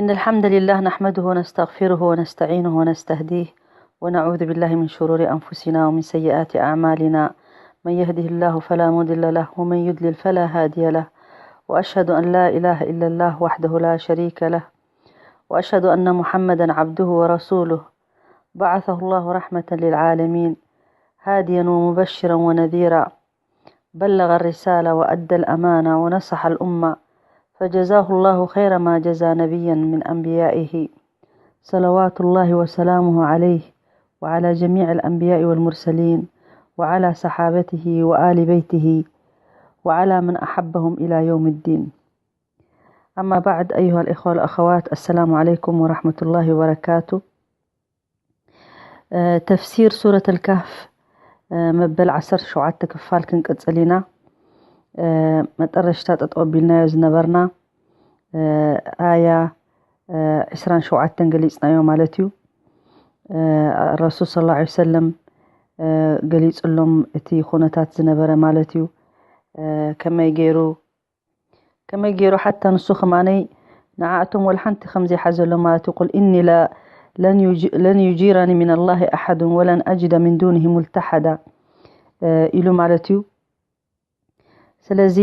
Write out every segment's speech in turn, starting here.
إن الحمد لله نحمده ونستغفره ونستعينه ونستهديه، ونعوذ بالله من شرور أنفسنا ومن سيئات أعمالنا. من يهده الله فلا مضل له، ومن يضلل فلا هادي له. وأشهد أن لا إله إلا الله وحده لا شريك له، وأشهد أن محمدا عبده ورسوله، بعثه الله رحمة للعالمين، هاديا ومبشرا ونذيرا، بلغ الرسالة وأدى الأمانة ونصح الأمة، فجزاه الله خير ما جزى نبيا من أنبيائه، صلوات الله وسلامه عليه وعلى جميع الأنبياء والمرسلين وعلى صحابته وآل بيته وعلى من أحبهم إلى يوم الدين. أما بعد، أيها الإخوة والأخوات، السلام عليكم ورحمة الله وبركاته. ተፍሲር ሱረት ኣልካህፍ መበል ዓሰርተ ሸውዓተ ክፋል ክንቅጽል ኢና። መጠረሽታ ጠጠው ኣቢልናዮ ዝነበርና ኣያ ዕስራን ሸውዓተን ገሊጽናዮ ማለት እዩ። ረሱል ስለ ላ ሰለም ገሊጽሎም እቲ ኩነታት ዝነበረ ማለት እዩ። ከመይ ገይሩ ከመይ ገይሩ ሓታ ንሱ ከማነይ ንዓእቶም ወላ ሓንቲ ከም ዘይሓዘሎም ማለት እዩ። ቁል እኒ ላ ለን ዩጂ- ለን ዩጂራኒ ሚን ኣላሂ ኣሓዱ ወለን ኣጅደ ሚን ዱኒሂ ሙልተሓዳ ኢሉ ማለት እዩ። ስለዚ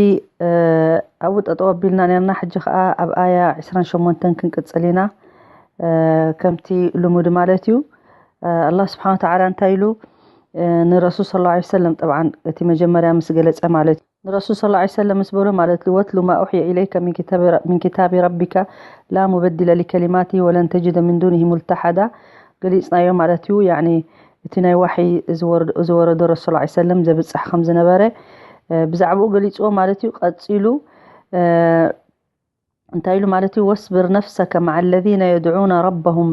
ኣብኡ ጠጠው ኣቢልና ነርና። ሕጂ ከዓ ኣብ ኣያ ዕስራን ሸሞንተን ክንቅፅል ኢና። ከምቲ ልሙድ ማለት እዩ። ኣላህ ስብሓን ወተዓላ እንታይ ኢሉ ንረሱል ስለ ላ ሰለም፣ ጠብዓን እቲ መጀመርያ ምስ ገለፀ ማለት እዩ። ንረሱል ስለ ላ ሰለም ምስ በሎ ማለት እዩ፣ ወትሉ ማ ኡሕየ ኢለይከ ሚን ኪታቢ ረቢካ ላ ሙበድለ ሊከሊማቲ ወለን ተጅደ ሚን ዱኒሂ ሙልተሓዳ ገሊፅናዮ ማለት እዩ። ያኒ እቲ ናይ ዋሒ ዝወረዶ ረሱል ላ ሰለም ዘብፅሕ ከም ዝነበረ ብዛዕባኡ ገሊፅዎ ማለት እዩ። ቀፂሉ እንታይ ኢሉ ማለት እዩ? ወስብር ነፍሰከ መዓ ለዚነ የድዑነ ረበሁም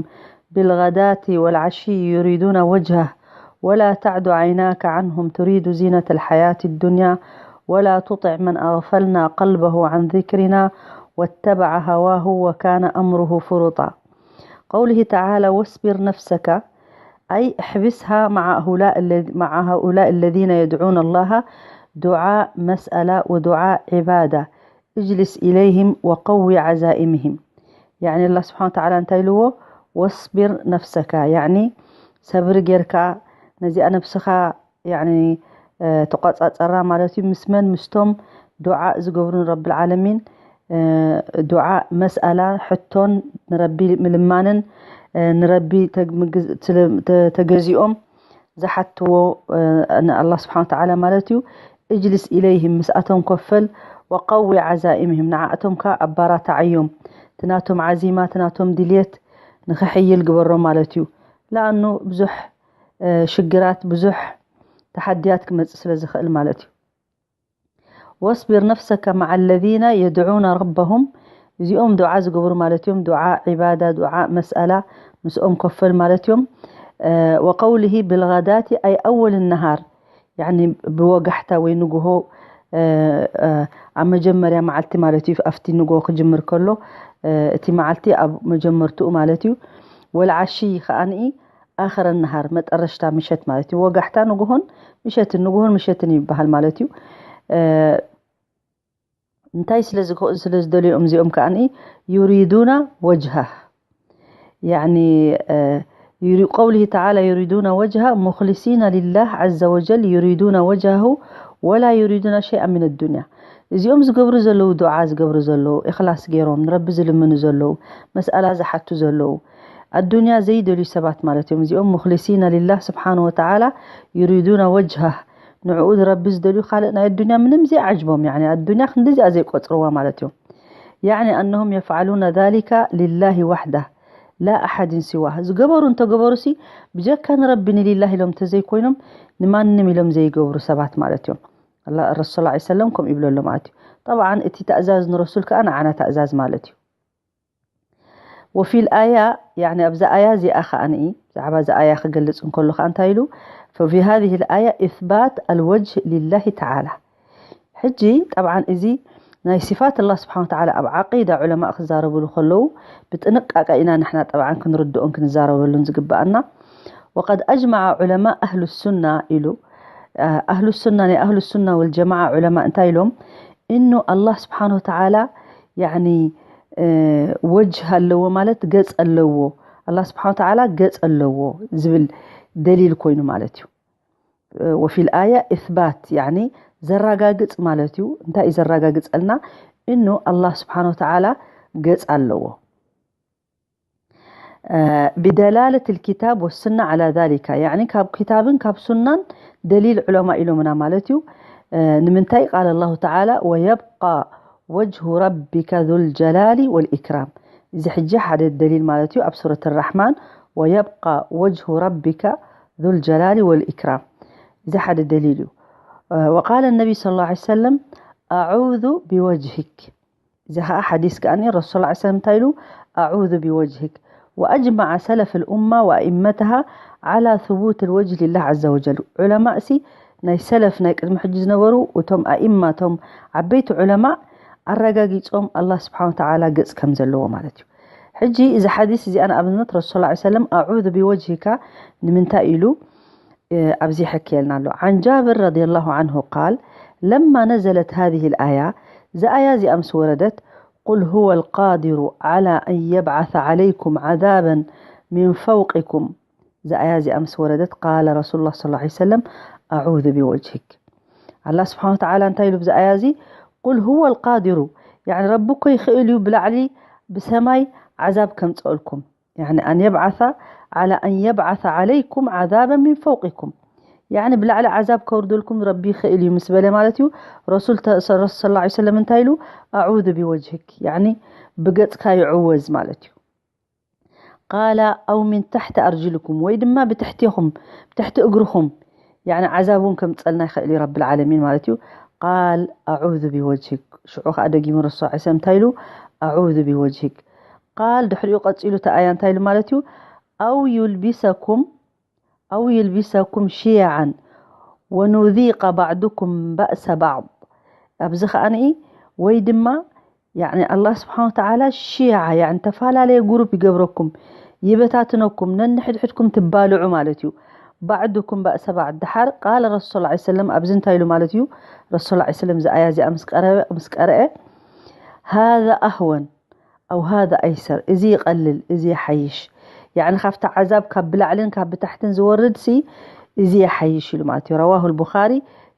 ቢልገዳቲ ወልዓሽይ ዩሪዱነ ወጅሃህ ወላ ተዕዱ ዓይናከ ዓንሁም ቱሪዱ ዚነተ ልሓያት ዱንያ ወላ ቱጢዕ መን ኣግፈልና ቀልበሁ ዓን ዚክሪና ወተበዐ ሃዋሁ ወካነ ኣምሩሁ ፍሩጣ። ቀውሊሂ ተዓላ ወስቢር ነፍሰከ ኣይ እሕብስሃ መዓ ሃኡላእ ለዚነ የድዑነ ኣላሃ ዱዓ መስኣላ ወዱዓ ዒባዳ እጅልስ ኢለይህም ወቀዊ ዓዛኢምህም። ያኒ ኣላህ ስብሓን ወተዓላ እንታይ ኢልዎ? ወስቢር ነፍሰካ፣ ያኒ ሰብሪ ጌርካ ነዚኣ ነብስኻ ያኒ ተቋጻጸራ ማለት እዩ። ምስ መን? ምስቶም ዱዓ ዝገብሩ ንረብል ዓለሚን፣ ዱዓ መስኣላ ሕቶን ንረቢ ምልማንን ንረቢ ተገዚኦም ዝሓትዎ ንኣላህ ስብሓን ወተዓላ ማለት እዩ። እጅልስ ኢለይህም ምስኣቶም ኮፈል ወቀዊ ዓዛኢምህም ንዓእቶም ከ ኣባራታዓዮም። ትናቶም ዓዚማ ትናቶም ድልየት ንኽሕይል ግበሮ ማለት እዩ። ለኣኑ ብዙሕ ሽግራት ብዙሕ ተሓድያት ክመፅእ ስለ ዝኽእል ማለት እዩ። ወስቢር ነፍሰከ መዓ ለዚነ የድዑነ ረበሁም እዚኦም ዱዓ ዝገብሩ ማለት እዮም። ዱዓ ዒባዳ ዱዓ መስኣላ ምስኦም ኮፈል ማለት እዮም። ወቀውልሂ ብልጋዳቲ ኣይ ኣወል ነሃር ያኒ ብወጋሕታ ወይ ንግሆ ኣብ መጀመርያ መዓልቲ ማለት እዩ። ኣብቲ ንግሆ ክጅምር ከሎ እቲ መዓልቲ ኣብ መጀመርትኡ ማለት እዩ። ወልዓሺ ከዓንኢ ኣኸረ ነሃር መጠረሽታ ምሸት ማለት እዩ። ወጋሕታ ንግሆን ምሸትን ንግሆን ምሸትን ይበሃል ማለት እዩ። እንታይ ስለ ዝኽእሉ ስለ ዝደልዮም እዚኦም ከዓኒ ዩሪዱና ወጅሃ ያኒ ቀውሊሂ ተዓላ ዩሪዱና ወጅሃ ሙክሊሲና ሊላህ ዓዘ ወጀል ዩሪዱና ወጅሃሁ ወላ ዩሪዱና ሸይኣ ምን ዱንያ። እዚኦም ዝገብሩ ዘለዉ ዱዓ ዝገብሩ ዘለዉ እክላስ ገይሮም ንረቢ ዝልምኑ ዘለዉ መስኣላ ዝሓቱ ዘለዉ ኣዱንያ ዘይደልዩ ሰባት ማለት እዮም። እዚኦም ሙክሊሲና ሊላህ ስብሓን ወተዓላ ዩሪዱና ወጅሃህ ንዕኡ ንረቢ ዝደልዩ ካልእ ናይ ኣዱንያ ምንም ዘይዓጅቦም ያኒ ኣዱንያ ክንዲዚኣ ዘይቆፅርዋ ማለት እዮም። ያኒ ኣነሁም የፍዓሉነ ዛሊካ ሊላሂ ዋሕዳ ላ ኣሓድን ሲዋህ ዝገበሩ እንተገበሩሲ ብጀካ ንረቢ ንሊላህ ኢሎም እንተዘይኮይኖም ንማንም ኢሎም ዘይገብሩ ሰባት ማለት እዮም። ረሱል ላ ሰለም ከምኡ ይብለሎም ኣትዩ። ጠብዓን እቲ ተእዛዝ ንረሱል ከዓ ንዓና ተእዛዝ ማለት እዩ። ወፊል ኣያ ያኒ ኣብዛ ኣያ እዚኣ ከዓኒ ብዛዕባ እዚ ኣያ ክገልፅ እንከሎ ከዓ እንታይ ኢሉ ፈፊ ሃዚህ ኣያ ኢስባት ኣልወጅህ ሊላሂ ተዓላ። ሕጂ ጠብዓን እዚ ናይ ሲፋት ኣላህ ስብሓን ወተዓላ ኣብ ዓቂዳ ዑለማእ ክዛረብሉ ከለዉ ብጥንቃቀ ኢና ንሕና ጠብዓን ክንርድኦን ክንዛረበሉን ዝግበኣና። ወቀድ ኣጅመዐ ዑለማ ኣህሉ ሱና ኢሉ ኣህሉ ሱና ናይ ኣህሉ ሱና ወልጀማዓ ዑለማ እንታይ ኢሎም እኑ ኣላህ ስብሓን ወተዓላ ያኒ ወጅህ ኣለዎ ማለት ገጽ ኣለዎ፣ ኣላህ ስብሓን ወተዓላ ገጽ ኣለዎ ዝብል ደሊል ኮይኑ ማለት እዩ። ወፊል ኣያ ኢስባት፣ ያኒ ዘራጋግጽ ማለት እዩ። እንታይ እዩ ዘራጋግጸልና? እኑ ኣላህ ስብሓን ወተዓላ ገጽ ኣለዎ። ብደላለት ልኪታብ ወሱና ዓላ ዛሊካ፣ ያኒ ካብ ኪታብን ካብ ሱናን ደሊል ዑለማ ኢሎምና ማለት እዩ። ንምንታይ? ቃል ኣላሁ ተዓላ ወየብቃ ወጅሁ ረቢከ ዙልጀላሊ ወልኢክራም። እዚ ሕጂ ሓደ ደሊል ማለት እዩ። ኣብ ሱረት ራሕማን ወየብቃ ወጅሁ ረቢከ ዙልጀላሊ ወልኢክራም፣ እዚ ሓደ ደሊል እዩ። ወቃለ ነቢ ስለ ላ ሰለም ኣዑዙ ቢወጅሂክ። እዚ ከዓ ሓዲስ ከዓ ረሱል ላ ሰለም እንታይ ኢሉ? ኣዑዙ ቢወጅሂክ። ወኣጅመዐ ሰለፍ ልኡማ ወኣኢመትሃ ዓላ ثቡት ልወጅህ ሊላህ ዓዘ ወጀል። ዑለማእ ሲ ናይ ሰለፍ ናይ ቅድሚ ሕጂ ዝነበሩ እቶም ኣኢማ እቶም ዓበይቲ ዑለማእ ኣረጋጊጾም ኣላህ ስብሓን ወተዓላ ገጽ ከም ዘለዎ ማለት እዩ። ሕጂ እዚ ሓዲስ እዚኣ ንኣብነት ረሱል ላ ሰለም ኣዑዙ ቢወጅሂካ ንምንታይ ኢሉ ኣብዚ ሕክየልና ኣሎ። ዓን ጃብር ረዲየላሁ ዓንሁ ቃል ለማ ነዘለት ሃዚህ ልኣያ፣ እዛ ኣያ እዚኣ ምስ ወረደት ቁል ሁወ ልቃዲሩ ዓላ ኣን የብዓث ዓለይኩም ዓዛበን ሚን ፈውቅኩም፣ እዛ ኣያ እዚኣ ምስ ወረደት ቃለ ረሱሉላህ ሰለላሁ ዐለይሂ ወሰለም ኣዑዙ ቢወጅሂክ። ኣላህ ስብሓን ወተዓላ እንታይ ኢሉ ብዚ ኣያ እዚ? ቁል ሁወ ልቃዲሩ፣ ያኒ ረቢ እኮ ይኽእል እዩ ብላዕሊ ብሰማይ ዓዛብ ከምፀልኩም። ያኒ ኣን የብዓሳ ዓላ ኣን የብዓሳ ዓለይኩም ዓዛበን ሚን ፈውቂኩም፣ ያኒ ብላዕሊ ዓዛብ ከውርደልኩም ረቢ ይኽእል እዩ ምስ በለ ማለት እዩ። ረሱል ተ- ረሱል ሰለላሁ ዐለይሂ ወሰለም እንታይ ኢሉ? ኣዑዙ ቢወጅሂክ፣ ያኒ ብገፅካ ይዕወዝ ማለት እዩ። ቃላ ኣው ሚን ታሕቲ ኣርጅልኩም፣ ወይ ድማ ብትሕቴኹም፣ ብትሕቲ እግርኹም፣ ያኒ ዓዛብ እውን ከምፀልና ይኽእል እዩ ረብል ዓለሚን ማለት እዩ። ቃል ኣዑዙ ቢወጅሂክ። ሽዑ ከዓ ደጊሙ ረሱል ዐለይሂ ሰላም እንታይ ኢሉ? ኣዑዙ ቢወጅሂክ። ቃል ድሕሪኡ ቀፂሉ እቲ ኣያ እንታይ ኢሉ ማለት እዩ? ኣው ዩልቢሰኩም ኣው ዩልቢሰኩም ሽያዓን ወኑዚቀ ባዕዱኩም ባእሰ ባዕድ። ኣብዚ ከዓኒ ወይ ድማ ያኒ ኣላህ ስብሓን ወተዓላ ሽያዓ ያኒ ተፈላለየ ጉሩፕ ይገብረኩም፣ ይበታትነኩም፣ ነንሕድሕድኩም ትባልዑ ማለት እዩ። ባዕዱኩም ባእሰ ባዕድ። ድሓር ቃለ ረሱል ሰለላሁ ዐለይሂ ወሰለም ኣብዚ እንታይ ኢሉ ማለት እዩ? ረሱል ሰለላሁ ዐለይሂ ወሰለም እዚ ኣያ እዚኣ ምስ ቀረበ ምስ ቀረአ ሃዛ ኣህወን ኣው ሃዛ ኣይሰር፣ እዚ ይቐልል፣ እዚ ይሓይሽ። ያኒ ካብቲ ዓዛብ ካብ ብላዕልን ካብ ብታሕትን ዝወርድ ሲ እዚ ይሓይሽ ኢሉ ማለት እዩ። ረዋሁ ልቡኻሪ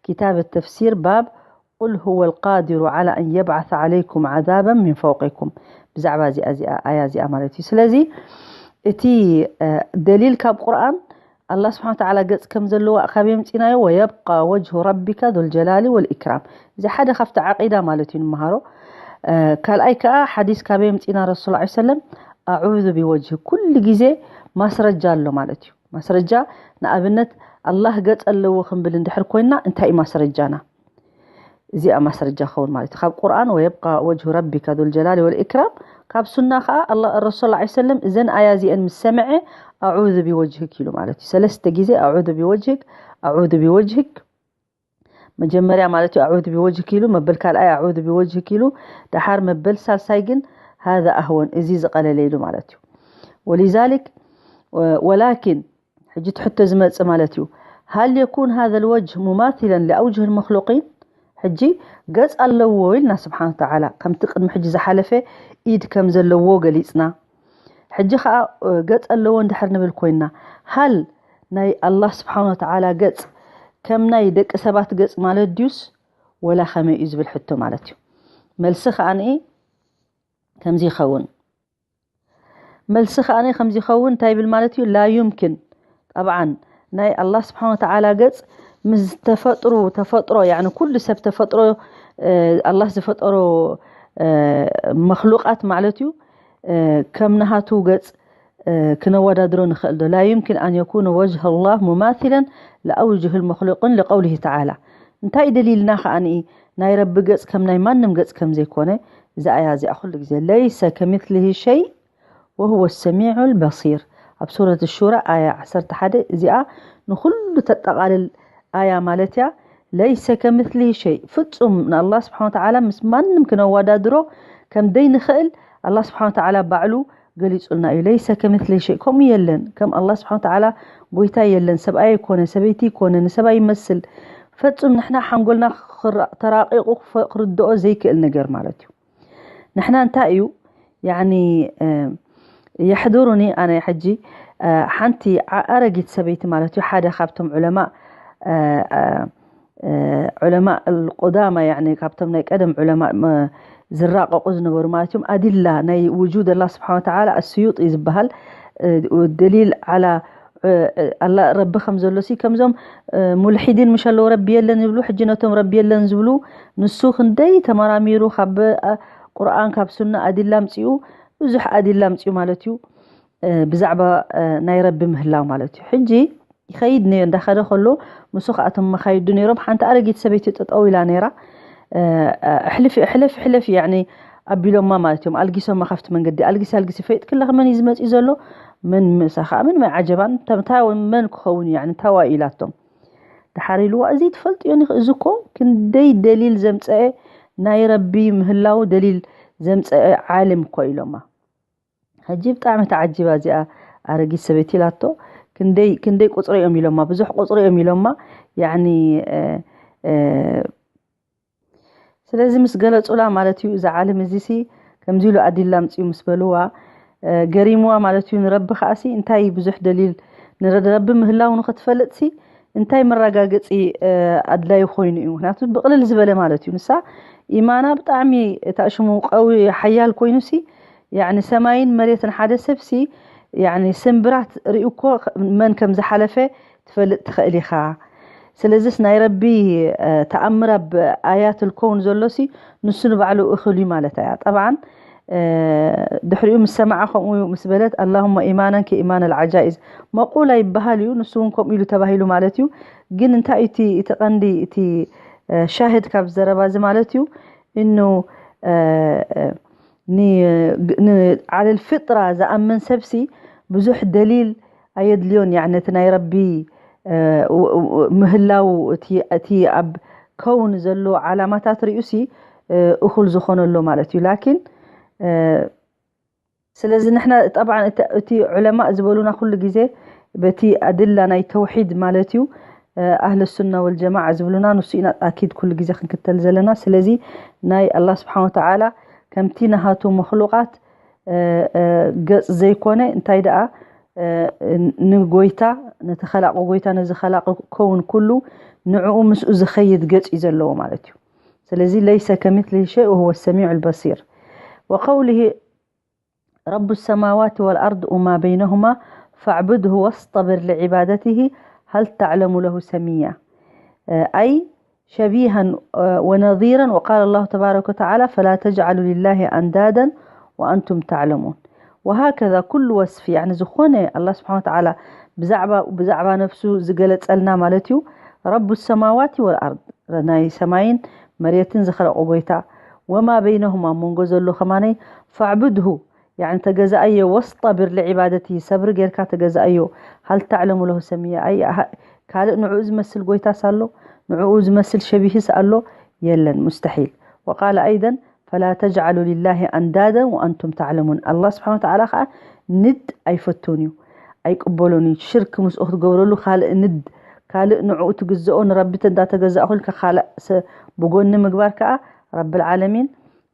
ኪታብ ተፍሲር ባብ ቁል ሁወ ልቃዲሩ ዓላ ኣን የብዓሰ ዓለይኩም ዓዛበን ሚን ፈውቂኩም። ብዛዕባ እዚኣ እዚኣ ኣያ እዚኣ ማለት እዩ። ስለዚ እቲ እ፣ ደሊል ካብ ቁርኣን ኣላህ ስብሓን ወተዓላ ገጽ ከም ዘለዋ ካብ የምፂናዮ ወየብቃ ወጅሁ ረቢካ ዙልጀላሊ ወልኢክራም። እዚ ሓደ ካብቲ ዓቂዳ ማለት እዩ ንምሃሮ። እ፣ ካልኣይ ከዓ ሓዲስ ካብ የምፂና ረሱል ዐለይሂ ሰለም ኣዑዙ ቢወጅሂ ኩሉ ግዜ ማስረጃ ኣሎ ማለት እዩ። ማስረጃ ንኣብነት ኣላህ ገጽ ኣለዎ ክንብል እንድሕር ኮይና እንታይ እዩ ማስረጃና? እዚኣ ማስረጃ ክኸውን ማለት እዩ ካብ ቁርኣን ወየብቃ ወጅሁ ረቢካ ዙልጀላሊ ወልኢክራም። ካብ ሱና ከዓ ኣላ ረሱል ላ ሰለም እዘን ኣያ እዚአን ምስ ሰምዐ ኣዑዙ ቢወጅህክ ኢሉ ማለት እዩ። ሰለስተ ግዜ ኣዑዙ ቢወጅህክ ኣዑዙ ቢወጅህክ። መጀመርያ ማለት እዩ ኣዑዙ ቢወጅህክ ኢሉ፣ መበል ካልኣይ ኣዑዙ ቢወጅህክ ኢሉ፣ ደሓር መበል ሳልሳይ ግን ሃዛ ኣህወን፣ እዚ ዝቐለለ ኢሉ ማለት እዩ። ወሊዛሊክ ወላኪን ሕጂ ትሕቶ ዝመጽእ ማለት እዩ፣ ሃል የኩን ሃዘ ልወጅህ ሙማሲለን ሊኣውጅህ ልመክሉቂን? ሕጂ ገጽ ኣለዎ ኢልና ስብሓን ተዓላ ከምቲ ቅድሚ ሕጂ ዝሓለፈ ኢድ ከም ዘለዎ ገሊጽና። ሕጂ ኸዓ ገጽ ኣለዎ እንድሕር ንብል ኮይና ሃል ናይ ኣላህ ስብሓን ወተዓላ ገጽ ከም ናይ ደቂ ሰባት ገጽ ማለት ድዩስ ወላ ከመይ እዩ ዝብል ሕቶ ማለት እዩ። መልሲ ኸዓ ንኢ ከምዚ ይኸውን። መልሲ ከዓኒ ከምዚ ይኸውን እንታይ ይብል ማለት እዩ? ላ ዩምኪን። ጠብዓን ናይ ኣላህ ስብሓን ወተዓላ ገጽ ምስ ተፈጥሩ ተፈጥሮ ያኒ ኩሉ ሰብ ተፈጥሮ ኣላህ ዝፈጠሮ መክሉቃት ማለት እዩ። ከም ናሃቱ ገጽ ክነወዳድሮ ንኽእል ዶ? ላ ዩምኪን ኣን የኩነ ወጅህ ኣላህ ሙማሲለን ለኣውጅህ ልመክሉቅን ልቀውሊህ ተዓላ። እንታይ ደሊልና ከዓኒ ናይ ረቢ ገጽ ከም ናይ ማንም ገጽ ከም ዘይኮነ እዛ ኣያ እዚኣ ኩሉ ግዜ ለይሰ ከሚስሊሂ ሸይ ወሁወ ሰሚዑ ልበሲር። ኣብ ሱረት ሹራ ኣያ ዓሰርተ ሓደ እዚኣ ንኹሉ ተጠቓልል ኣያ ማለት እያ። ለይሰ ከሚስሊሂ ሸይ፣ ፍጹም ንኣላህ ስብሓን ወተዓላ ምስ ማንም ክነወዳድሮ ከም ደይንኽእል ኣላህ ስብሓን ወተዓላ ባዕሉ ገሊጹልና እዩ። ለይሰ ከሚስሊሂ ሸይ፣ ከምኡ የለን። ከም ኣላህ ስብሓን ወተዓላ ጎይታ የለን። ሰብኣይ ኣይኮነ፣ ሰበይቲ ኣይኮነ፣ ንሰብኣይ ይመስል። ፈጹም ንሕና ሓንጎልና ክራ- ተራቂቑ ክፈ- ክርድኦ ዘይክእል ነገር ማለት እዩ። ንሕና እንታይ እዩ ያኒ የሕዱሩኒ ኣነ ሕጂ ሓንቲ ኣረጊት ሰበይቲ ማለት እዩ ሓደ ካብቶም ዑለማ ዑለማ ቁዳማ ካብቶም ናይ ቀደም ዑለማ ዝራቀቁ ዝነበሩ ማለት እዮም። ኣዲላ ናይ ውጁድ ኣላ ስብሓን ወተዓላ ኣስዩጢ ዝበሃል ደሊል ዓላ ኣላ ረቢ ከም ዘሎ ሲ ከምዞም ሙልሒዲን ምሽ ኣለዉ ረቢ የለን ይብሉ። ሕጂ ነቶም ረቢ የለን ዝብሉ ንሱ ክንደይ ተመራሚሩ ካብ ቁርኣን ካብ ሱና ኣዲላ ኣምፅኡ ብዙሕ ኣዲላ ኣምፅኡ ማለት እዩ። ብዛዕባ ናይ ረቢ ምህላው ማለት እዩ። ሕጂ ይኸይድ ነዮ እንዳኸደ ከሎ ምስ ከኣቶም መኻይዱ ነይሮም ሓንቲ ኣረጊት ሰበይቲ ጠጠው ኢላ ነይራ። ሕልፊ ሕለፊ ሕለፊ ያኒ ኣቢሎማ ማለት እዮም። ኣልጊሶማ ካብቲ መንገዲ ኣልጊሲ ኣልጊሲ ፈይጥ ክለኽ መን እዩ ዝመፅእ ዘሎ? ምን ምሳ ከዓ ምን መዓጀባን ተምታ መን ክኸውን እዩ ያኒ ታዋ ኢላቶም። ድሓር ኢልዋ እዚ ትፈልጥዮ ንኽ እዚ እኮ ክንደይ ደሊል ዘምፀአ ናይ ረቢ ምህላው ደሊል ዘምፀአ ዓሊም እኮ ኢሎማ። ሕጂ ብጣዕሚ ተዓጂባ እዚኣ ኣረጊት ሰበይቲ ኢላቶ። ክንደይ ክንደይ ቁፅሪ እዮም ኢሎማ፣ ብዙሕ ቁፅሪ እዮም ኢሎማ። ያኒ ስለዚ ምስ ገለፁላ ማለት እዩ እዚ ዓለም እዚ ሲ ከምዚ ኢሉ ኣዲላ ኣምፅኡ ምስ በልዋ ገሪምዋ ማለት እዩ። ንረቢ ከዓሲ እንታይ ብዙሕ ደሊል ንረቢ ምህላው ንክትፈልጥ ሲ እንታይ መረጋገፂ ኣድላዩ ኮይኑ እዩ? ምክንያቱ ብቅልል ዝበለ ማለት እዩ። ንሳ ኢማና ብጣዕሚ እታ ሽሙ ቀዊ ሓያል ኮይኑ ሲ ያኒ ሰማይን መሬትን ሓደ ሰብ ሲ ያኒ ስምብራት ሪኡ እኮ መን ከም ዝሓለፈ ትፈልጥ ትኽእል ኢኻ። ስለዚስ ናይ ረቢ ተኣምር ኣብ ኣያት ልኮውን ዘሎ ሲ ንሱ ንባዕሉ እኽል እዩ ማለት እያ። ጠብዓን ድሕሪኡ ምስ ሰማዓ ከምኡ ምስ በለት ኣላሁመ ኢማናን ከኢማን ኣልዓጃኢዝ መቁላ ይበሃል እዩ። ንሱ እውን ከምኡ ኢሉ ተባሂሉ ማለት እዩ። ግን እንታይ እቲ እቲ ቀንዲ እቲ ሻህድ ካብ ዘረባ እዚ ማለት እዩ እኑ ዓለል ፍጥራ ዝኣምን ሰብሲ ብዙሕ ደሊል ኣየድልዮን። ያ ነቲ ናይ ረቢ ምህላው እቲ ኣብ ከውን ዘሎ ዓላማታት ርእዩሲ እኹል ዝኾነሎ ማለት እዩ። ላኪን ስለዚ ንሕና ጠብዓ እቲ ዑለማእ ዝበሉና ኩሉ ግዜ በቲ ኣድላ ናይ ተውሒድ ማለት እዩ ኣህል ሱና ወልጀማዓ ዝብሉና ንሱ ኢና ኣኪድ ኩሉ ግዜ ክንክተል ዘለና። ስለዚ ናይ ኣላ ስብሓን ወተዓላ ከምቲ ናሃቱ መክሉቃት ገጽ ዘይኮነ እንታይ ደኣ ንጎይታ ነቲ ከላቂ ጎይታ ነዚ ከላቂ ከውን ኩሉ ንዕኡ ምስኡ ዝኸይድ ገጽ እዩ ዘለዎ ማለት እዩ። ስለዚ ለይሰ ከሚትሊ ሸይ ወሁወ ሰሚዑ ልበሲር ወቀውሊሂ رب السماوات والأرض وما بينهما فاعبده واصطبر لعبادته هل تعلم له سميا أي شبيها ونظيرا وقال الله تبارك وتعالى فلا تجعلوا لله أندادا وأنتم تعلمون وهكذا كل وصف يعني ዝኾነ الله سبحانه وتعالى ብዛዕባ ብዛዕባ ነፍሱ ዝገለጸልና ማለት እዩ رب السماوات والأرض ናይ ሰማይን መሬትን ዝኸለቆ ጎይታ وما بينهما መንጎ ዘሎ ከማነይ فاعبده ያኒ ተገዛኣዮ واصطبر لعبادته ሰብሪ ጌርካ ተገዛኣዮ هل تعلم له سميا ኣይ ካልእ ንዕኡ ዝመስል ጎይታስ ኣሎ? ንዕኡ ዝመስል ሸቢህስ ኣሎ? የለን مستحيل وقال أيضا فلا تجعلوا لله أندادا وأنتم تعلمون ኣላ ስብሓን ወተዓላ ከዓ ንድ ኣይፈቱን እዩ ኣይቅበሎን እዩ። ሽርክ ምስኡ ክትገብረሉ ካልእ ንድ ካልእ ንዕኡ ትግዝኦ ንረቢ እንዳተገዛእኹ ኢልካ ካልእ ብጎኒ ምግባር ከዓ ረቢ ልዓለሚን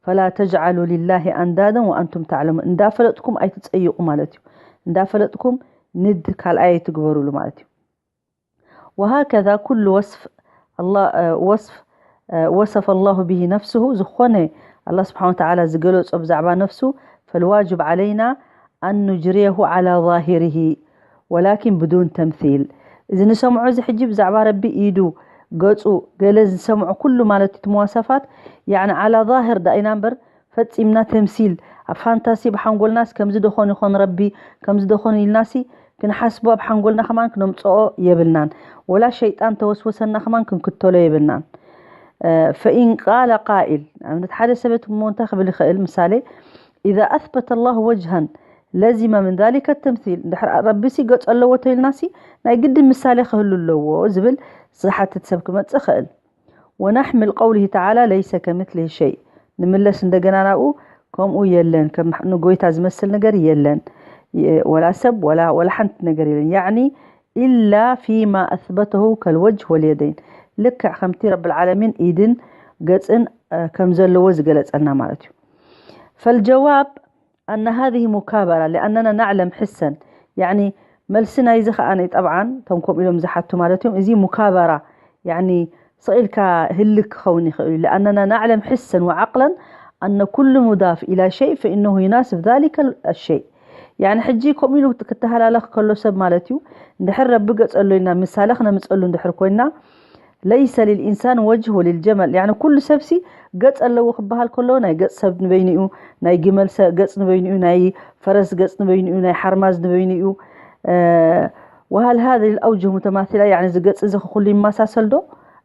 فلا تجعلوا لله أندادا وأنتم تعلمون እንዳፈለጥኩም ኣይትፀይቁ ማለት እዩ። እንዳፈለጥኩም ንድ ካልኣይ ኣይትግበሩሉ ማለት እዩ። وهكذا كل وصف الله وصف وصف الله به نفسه ዝኾነ ኣላ ስብሓን ወተዓላ ዝገለፆ ብዛዕባ ነፍሱ فالواجب علينا أن نجريه على ظاهره ولكن بدون تمثيل እዚ ንሰምዖ እዚ ሕጂ ብዛዕባ ረቢ ኢዱ ገፁ ገለ ዝሰምዖ ኩሉ ማለት እቲ መዋሰፋት ያኒ ዓላ ዛህር ዳ ኢና እምበር ፈፂምና ተምሲል ኣብ ፋንታሲ ብሓንጎልናስ ከምዚ ደኾን ይኾን ረቢ ከምዚ ደኾን ኢልናሲ ክንሓስቦ ኣብ ሓንጎልና ከማን ክነምፅኦ የብልናን ወላ ሸይጣን ተወስወሰና ከማን ክንክተሎ የብልናን ፈኢን ቃለ ቃኢል ንኣብነት ሓደ ሰበት እሞ እንታይ ክብል ይኽእል ምሳሌ إذا أثبت الله وجها لزم من ذلك التمثيل እንድሕር ረቢሲ ገፅ ኣለዎ ተይልናሲ ናይ ግዲ ምሳሌ ክህሉ ኣለዎ ዝብል ዝሓትት ሰብ ክመፅእ ይኽእል ونحمل قوله تعالى ليس كمثله شيء ንምለስ እንደገና ናብኡ ከምኡ የለን ከም ንጎይታ ዝመስል ነገር የለን ወላ ሰብ ወላ ወላ ሓንቲ ነገር የለን يعني إلا فيما أثبته كالوجه واليدين ልክዕ ከምቲ ረቢ العالمين ኢድን ገፅን ከም ዘለዎ ዝገለፀልና ማለት እዩ فالجواب أن هذه مكابرة لأننا نعلم حسا، يعني መልሲ ናይዚ ከኣ ናይ ጠብዓን እቶም ከምኡ ኢሎም ዝሓቱ ማለት እዮም። እዚ ሙካበራ፣ يعني ስቕ ኢልካ ህልክ ክኸውን ይኽእል እዩ። لأننا نعلم حسا وعقلا أن كل مضاف إلى شيء فإنه يناسب ذلك الشيء. يعني ሕጂ ከምኡ ኢሉ ክተሃላለኽ ከሎ ሰብ ማለት እዩ፣ እንድሕር ረቢ ገጸሉ ኢልና ምሳሌ ክነምጸሉ እንድሕር ኮይና፣ ليس للإنسان وجه وللجمل، يعني ኩሉ ሰብሲ ገጽ ኣለዎ ክበሃል ከሎ ናይ ገጽ ሰብ ንበይኑ እዩ፣ ናይ ግመል ሰ- ገጽ ንበይኑ እዩ፣ ናይ ፈረስ ገጽ ንበይኑ እዩ፣ ናይ ሓርማዝ ንበይኑ እዩ። وهل هذه الأوجه متماثلة؟ يعني እዚ ገጽ እዚ ኩሉ ይመሳሰል ዶ?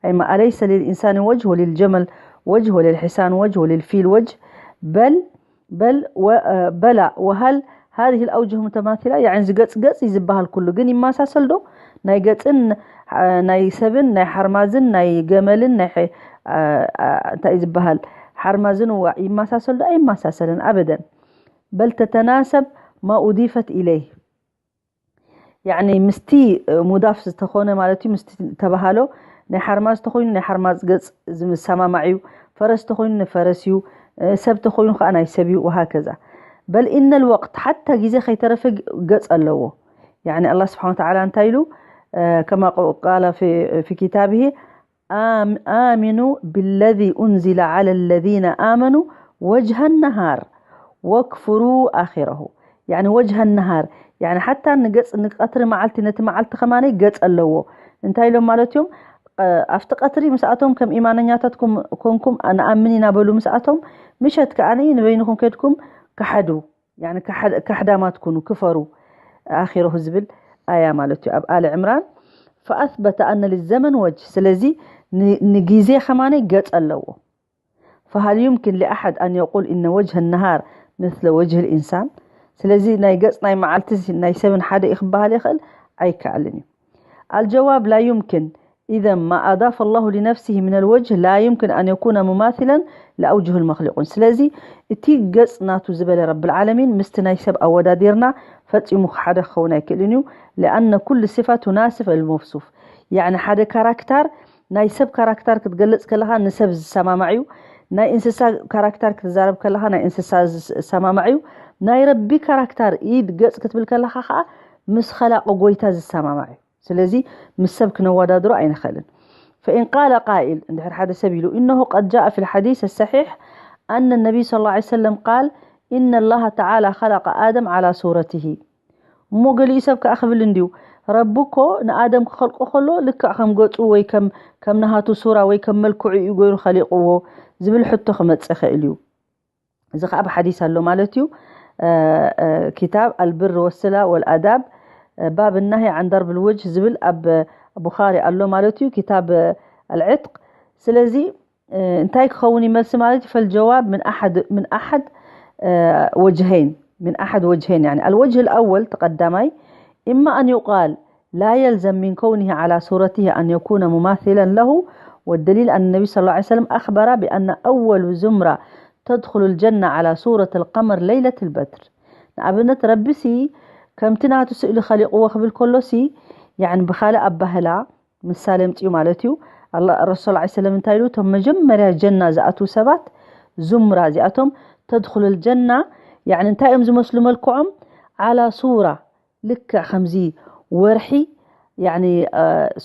أي ما أليس للإنسان وجه وللجمل وجه وللحصان وجه وللفيل وجه؟ بل بل و بلى وهل هذه الأوجه متماثلة؟ يعني እዚ ገጽ ገጽ እዩ ዝበሃል ኩሉ ግን ይመሳሰል ዶ? ናይ ገጽን ናይ ሰብን ናይ ሓርማዝን ናይ ገመልን ናይ እንታይ ዝበሃል ሓርማዝን ይመሳሰል ዶ? ኣይመሳሰልን ኣበደን። بل تتناسب ما أضيفت إليه، يعني ምስቲ ሙዳፍ ዝተኾነ ማለት እዩ፣ ምስቲ ተባሃሎ ናይ ሓርማዝ ተኾይኑ ናይ ሓርማዝ ገጽ ዝሰማማዕ እዩ፣ ፈረስ ተኾይኑ ንፈረስ እዩ፣ ሰብ ተኾይኑ ከዓ ናይ ሰብ እዩ። وهكذا بل إن الوقت، حتى ግዜ ከይተረፈ ገጽ ኣለዎ። يعني الله سبحانه وتعالى እንታይ ኢሉ؟ كما قال في في كتابه، آمنوا بالذي أنزل على الذين آمنوا وجه النهار واكفروا آخره. يعني وجه النهار، يعني حتى ንገጽ ንቀትሪ መዓልቲ ነቲ መዓልቲ ከማነይ ገጽ ኣለዎ። እንታይ ኢሎም ማለት እዮም? ኣብቲ ቀትሪ ምስኣቶም ከም ኢማነኛታት ኮንኩም ንኣምን ኢና በሉ። ምስኣቶም ምሸት ከኣ ንበይንኹም ከድኩም ክሓዱ፣ يعني ካሕዳማት ኩኑ፣ ክፈሩ። ኣኺረሁ ዝብል ኣያ ማለት እዩ ኣብ ኣለ ዕምራን። فأثبت أن للزمن وجه، ስለዚ ንግዜ ከማነይ ገጽ ኣለዎ። فهل يمكن لأحد أن يقول إن وجه النهار مثل وجه الإنسان؟ ስለዚ ናይ ገጽ ናይ መዓልቲ ናይ ሰብን ሓደ እዩ ክበሃል ይኽእል? ኣይከኣልን እዩ። الجواب لا يمكن. إذا ما أضاف الله لنفسه من الوجه لا يمكن أن يكون مماثلا لأوجه المخلوقين. ስለዚ እቲ ገጽ ናቱ ዝበለ ረብል ዓለሚን ምስቲ ናይ ሰብ ኣወዳዲርና ፈጺሙ ሓደ ክኸውን ኣይክእልን እዩ። لأن كل صفة تناسب الموصوف. يعني ሓደ ካራክተር ናይ ሰብ ካራክተር ክትገልጽ ከለኻ ንሰብ ዝሰማማዕ እዩ። ናይ እንስሳ ካራክተር ክትዛረብ ከለኻ ናይ እንስሳ ዝሰማማዕ እዩ። ናይ ረቢ ካራክተር ኢድ ገጽ ክትብል ከለኻ ከዓ ምስ ኸላቂ ጎይታ ዝሰማማዕ እዩ። ስለዚ ምስ ሰብ ክነወዳድሮ ኣይንኽእልን። فإن قال قائل፣ እንድሕር ሓደ ሰብ ኢሉ إنه قد جاء في الحديث الصحيح أن النبي صلى الله عليه وسلم قال إن الله تعالى خلق آدم على صورته، እሞ ገሊኡ ሰብ ከኣ ክብል እንድዩ፣ ረቢ እኮ ንኣደም ክኸልቆ ከሎ ልክዕ ከም ገጹ ወይ ከም ከም ናሃቱ ሱራ ወይ ከም መልክዑ እዩ ገይሩ ኸሊቕዎ ዝብል ሕቶ ክመጽእ ይኽእል እዩ። እዚ ኸኣ ብሓዲስ ኣሎ ማለት እዩ። ኪታብ ኣልብር ወስላ ወልኣዳብ ባብ ናሂ ዓን ዳርብ ልውጅ ዝብል ኣብ ቡኻሪ ኣሎ ማለት እዩ። ኪታብ ኣልዕትቅ። ስለዚ እንታይ ክኸውን ይመልሲ ማለት እዩ? ፈልጀዋብ ምን ኣሓድ ምን ኣሓድ ወጅሀይን ምን ኣሓድ ወጅሀይን። يعني الوجه الأول ተቐዳማይ إما أن يقال لا يلزم من كونه على صورته أن يكون مماثلا له، والدليل أن النبي صلى الله عليه وسلم أخبر بأن أول زمرة تدخل الجنة على صورة القمر ليلة البدر. ንኣብነት ረቢሲ ከምቲ ናቱ ስእሊ ኸሊቕዎ ክብል ከሎሲ፣ يعني ብኻልእ ኣባህላ ምሳሌ ምጽኡ ማለት እዩ። ረሱል ላ ሰለም እንታይ ኢሉ? እቶም መጀመርያ ጀና ዝኣትዉ ሰባት ዙምራ እዚኣቶም ተድኹሉል ጀና፣ يعني እንታይ እዮም ዝመስሉ መልክዖም? ዓላ ሱራ ልክዕ ከምዚ ወርሒ يعني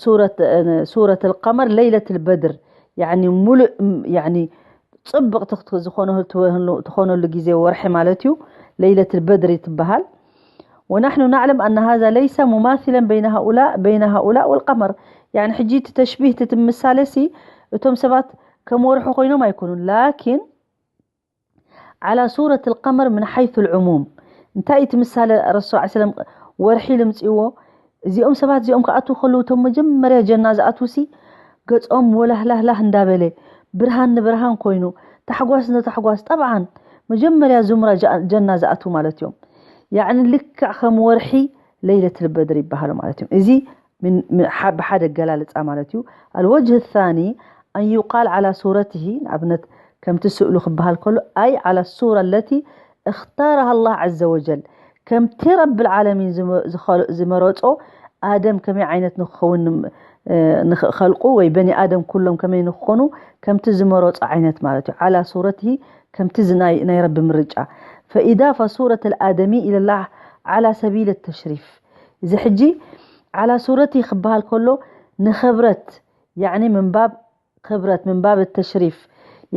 ሱረት ሱረት القمر ليلة البدر يعني ሙሉእ يعني ጽብቕቲ ዝኾነሉ ትኾነሉ ግዜ ወርሒ ማለት እዩ። ለይለት البدر ትበሃል። ونحن نعلم أن هذا ليس مماثلا بين هؤلاء بين هؤلاء والقمر. يعني ሕጂ እቲ ተሽቢህ እቲ ምሳሌ ሲ እቶም ሰባት ከም ወርሒ ኮይኖም ኣይኮኑን ላኪን على صورة القمر من حيث العموم። እንታይ እቲ ምሳሌ ረሱል ዓ ሰለም ወርሒ ልምፅእዎ እዚኦም ሰባት እዚኦም ክኣትዉ ከለዉ እቶም መጀመርያ ጀና ዝኣትዉ ሲ ገፆም ወላህላህላህ እንዳበለ ብርሃን ንብርሃን ኮይኑ ታሕጓስ ንታሕጓስ ጠብዓን መጀመርያ ዙምራ ጀና ዝኣትዉ ማለት እዮም። ያዕኒ ልክዕ ከም ወርሒ ለይለት ልበድር ይበሃሉ ማለት እዮም። እዚ ብሓደ ኣገላልፃ ማለት እዩ። الوجه الثاني أن يقال على صورته ንኣብነት ከምቲ ስእሉ ክበሃል ከሎ أي على الصورة التي اختارها الله عز وجل ከምቲ ረብል ዓለሚን ዝመረፆ ኣደም ከመይ ዓይነት ንክኸውን ንኸልቁ ወይ በኒ ኣደም ኩሎም ከመይ ንክኾኑ ከምቲ ዝመረፆ ዓይነት ማለት እዩ። على صورته ከምቲ ናይ ረቢ ምርጫ فإضافة صورة الآدمي إلى الله على سبيل التشريف. እዚ ሕጂ على صورته ክበሃል ከሎ ንኽብረት፣ يعني من باب ክብረት፣ من باب التشريف،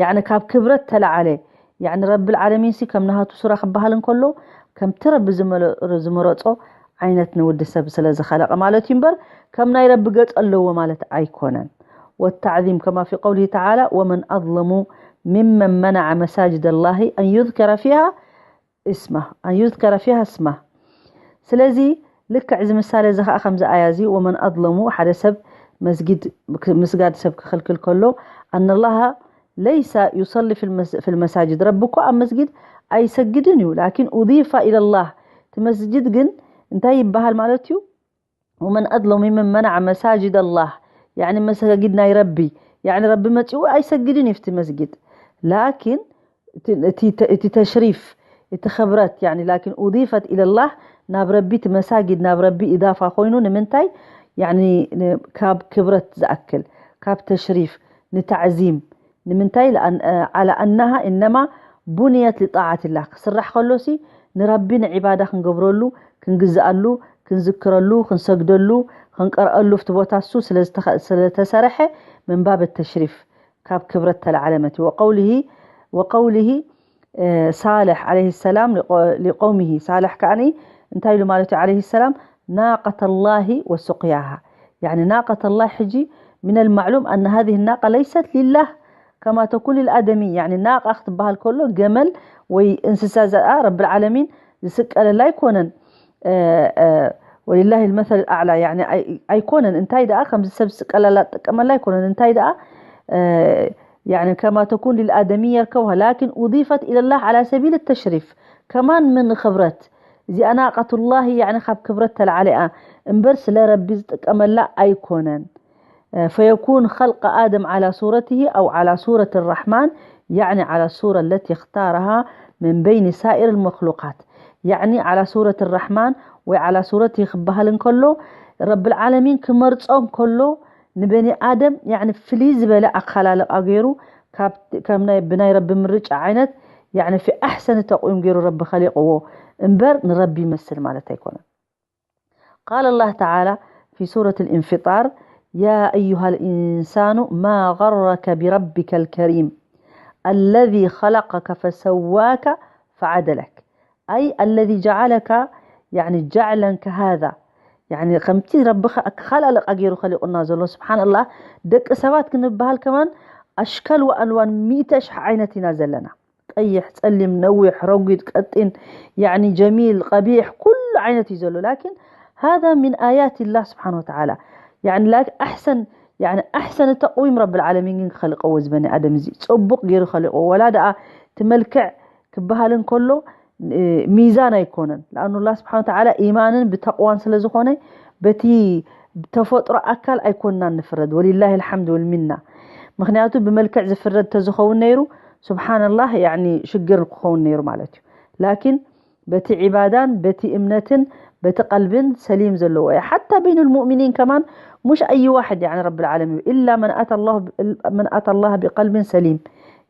يعني ካብ ክብረት ተለዓለ። يعني ረቢ العالمين ሲ ከም ናሃቱ ሱራ ክበሃል እንከሎ ከምቲ ረቢ ዝመለ- ዝመረጾ ዓይነት ንወዲ ሰብ ስለ ዝኸለቐ ማለት እዩ እምበር ከም ናይ ረቢ ገጽ ኣለዎ ማለት ኣይኮነን። والتعظيم كما في قوله تعالى: ومن أظلم ممن منع مساجد الله أن يذكر فيها اسمه، أن يذكر فيها اسمه. ስለዚ ልክዕ እዚ ምሳሌ እዚ ኸዓ ከምዚ ኣያ እዚ: ومن أظلم، ሓደ ሰብ መስጊድ ምስጋድ ሰብ ክኽልክል ከሎ أن الله ليس يصلي في المس- في المساجد، ረቢ እኮ ኣብ መስጊድ ኣይሰግድን እዩ، لكن أضيف إلى الله، እቲ መስጊድ ግን እንታይ ይበሃል ማለት እዩ? ومن أظلم ممن منع مساجد الله، يعني መሳጊድ ናይ ረቢ، يعني ረቢ መጺኡ ኣይሰግድን እዩ ኣብቲ መስጊድ، لكن እቲ- እቲ እቲ ተሽሪፍ፣ እቲ ክብረት፣ يعني لكن أضيفت إلى الله، ናብ ረቢ እቲ መሳጊድ ናብ ረቢ إضافة ኮይኑ ንምንታይ? يعني ን- ካብ ክብረት ዝኣክል፣ ካብ ተሽሪፍ ንታዕዚም ንምንታይ? لأن على أنها إنما بنيت لطاعة الله، ክስራሕ ከሎሲ ንረቢ ንዒባዳ ክንገብረሉ፣ ክንግዝኣሉ፣ ክንዝክረሉ፣ ክንሰግደሉ፣ ክንቀርኣሉ ኣብቲ ቦታ እሱ ስለ ዝተኸ- ስለ ተሰርሐ من باب التشريف، ካብ ክብረት ተለዓለ መት وقوله وقوله صالح عليه السلام لقومه، ሳልሕ ከዓኒ እንታይ ኢሉ ማለት እዩ عليه السلام؟ ناقة الله وسقياها، يعني ناقة الله ሕጂ من المعلوم أن هذه الناقة ليست لله كما تكون للآدمي، يعني ናቃ ክትበሃል ከሎ ገመል ወይ እንስሳ እዚኣ ረቢ العالمين ዝስቀለላ ኣይኮነን። ولله المثل الأعلى، يعني ኣይኮነን። እንታይ ደኣ ከምዚ ሰብ ዝስቀለላ ዝጥቀመላ ኣይኮነን። እንታይ ደኣ يعني كما تكون للآدمي يركبها، لكن أضيفت إلى الله على سبيل التشريف، كمان من ክብረት እዚኣ ناقة الله، يعني ካብ ክብረት ተለዓለ እያ እምበር ስለ ረቢ ዝጥቀመላ ኣይኮነን። فيكون خلق آدم على صورته أو على صورة الرحمن، يعني على الصورة التي اختارها من بين سائر المخلوقات، يعني على صورة الرحمن ወይ على صورته ክበሃል እንከሎ ረቢ العالمين ክመርጾ እንከሎ ንበኒ ኣደም يعني ፍልይ ዝበለ ኣኸላልቃ ገይሩ ካብ ከም ናይ ብናይ ረቢ ምርጫ ዓይነት يعني في أحسن تقويم ገይሩ ረቢ ኸሊቕዎ እምበር ንረቢ ይመስል ማለት ኣይኮነን። قال الله تعالى في سورة الانفطار: يا أيها الإنسان ما غرك بربك الكريم الذي خلقك فسواك فعدلك، أي الذي جعلك يعني جعلا كهذا، يعني ከምቲ ረቢ ኸ- ከኸላልቃ ገይሩ ኸሊቁና ዘሎ። سبحان الله، ደቂ ሰባት ክንበሃል ከማን ኣሽካል ወኣልዋን ሚእቲ ኣሽሕ ዓይነት ኢና ዘለና። ቀይሕ፣ ጸሊም፣ ነዊሕ፣ ረጒድ፣ ቀጢን፣ يعني جميل، قبيح، ኩሉ ዓይነት እዩ ዘሎ። لكن هذا من آيات الله سبحانه وتعالى، يعني لكن أحسن، يعني أحسن تقويم رب العالمين ግን ክኸልቀዎ እዚ በኒ ኣደም እዚ ጽቡቕ ገይሩ ኸሊቆ። ወላ ደኣ እቲ መልክዕ ክበሃል እንከሎ ሚዛን ኣይኮነን። لأن الله سبحانه وتعالى ኢማንን ብተቕዋን ስለ ዝኾነ በቲ ተፈጥሮ ኣካል ኣይኮንናን ንፍረድ። ولله الحمد والمنة። ምኽንያቱ ብመልክዕ ዝፍረድ ተዝኸውን ነይሩ سبحان الله يعني ሽግር ክኸውን ነይሩ ማለት እዩ። لكن በቲ ዒባዳን በቲ እምነትን በቲ ቀልብን ሰሊም ዘለዎ እዩ። حتى بين المؤمنين كمان مش أي واحد يعني رب العالمين إلا من أتى الله ب- من أتى الله بقلب سليم،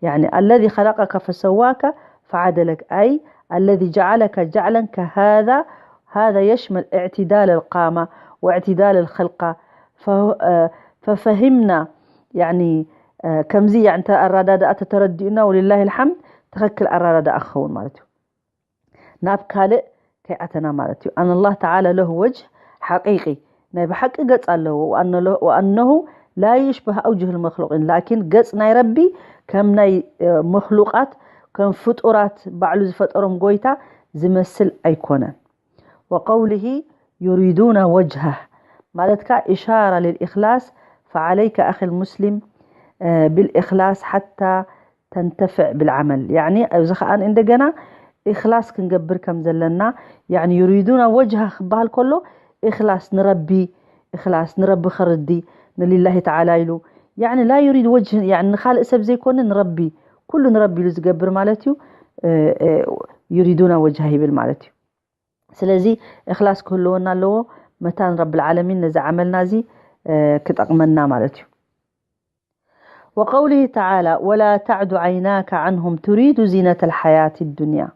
يعني الذي خلقك فسواك فعدلك، أي الذي جعلك جعلا كهذا، هذا يشمل اعتدال القامة واعتدال الخلقة. ف- ففهمنا يعني ከምዚ يعني ኣረዳድኣ ተተረዲኡና ولله الحمد ትኽክል ኣረዳድኣ ክኸውን ማለት እዩ። ናብ ካልእ ከይኣተና ማለት እዩ። أن الله تعالى له وجه حقيقي، ናይ ብሓቂ ገጽ ኣለዎ። وأنه لا يشبه أوجه المخلوقين، لكن ገጽ ናይ ረቢ ከም ናይ መክሉቃት ከም ፍጡራት ባዕሉ ዝፈጠሮም ጎይታ ዝመስል ኣይኮነን። وقوله يريدون وجهه ማለትካ إشارة للإخلاص، فعليك أخي المسلم بالإخلاص حتى تنتفع بالعمل، يعني ኣብዚ ኸኣ እንደገና إخلاص ክንገብር ከም ዘለና يعني يريدون وجهه ክበሃል ከሎ إخلاص ንረቢ إخلاص ንረቢ ኸርዲ ንلله تعالى ኢሉ يعني لا يريد وجه يعني ንኻልእ ሰብ ዘይኮነ ንረቢ ኩሉ ንረቢ ኢሉ ዝገብር ማለት እዩ። يريدون وجهه ይብል ማለት እዩ። ስለዚ إخلاص ክህልወና ኣለዎ መታን رب العالمين ነዚ ዓመልና እዚ ክጠቕመና ማለት እዩ። وقوله تعالى: ولا تعد عيناك عنهم تريد زينة الحياة الدنيا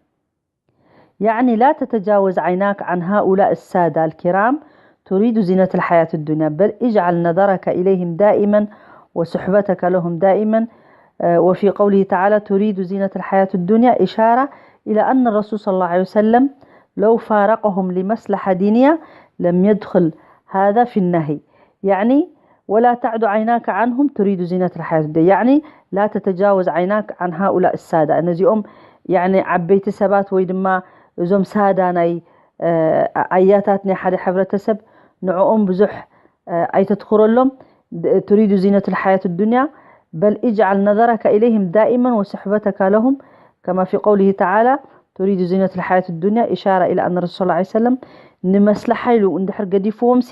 يعني لا تتجاوز عيناك عن هؤلاء السادة الكرام تريد زينة الحياة الدنيا، بل اجعل نظرك إليهم دائما وصحبتك لهم دائما. آه، وفي قوله تعالى: "تريد زينة الحياة الدنيا"، إشارة إلى أن الرسول صلى الله عليه وسلم لو فارقهم لمصلحة دينية لم يدخل هذا في النهي. يعني ولا تعد عيناك عنهم تريد زينة الحياة الدنيا، يعني لا تتجاوز عيناك عن هؤلاء السادة. ነዚኦም يعني ዓበይቲ ሰባት ወይ ድማ እዞም ሳዳ ናይ፣ እ፣ ኣያታት ናይ ሓደ ሕብረተሰብ ንዕኦም ብዙሕ፣ እ፣ ኣይተትኩረሎም። ድ-፣ تريد زينة الحياة الدنيا، بل اجعل نظرك إليهم دائما وصحبتك لهم، كما في قوله تعالى: "تريد زينة الحياة الدنيا"، إشارة إلى أن الرسول صلى الله عليه وسلم ንመስለሓ ኢሉ እንድሕር ገዲፍዎም ሲ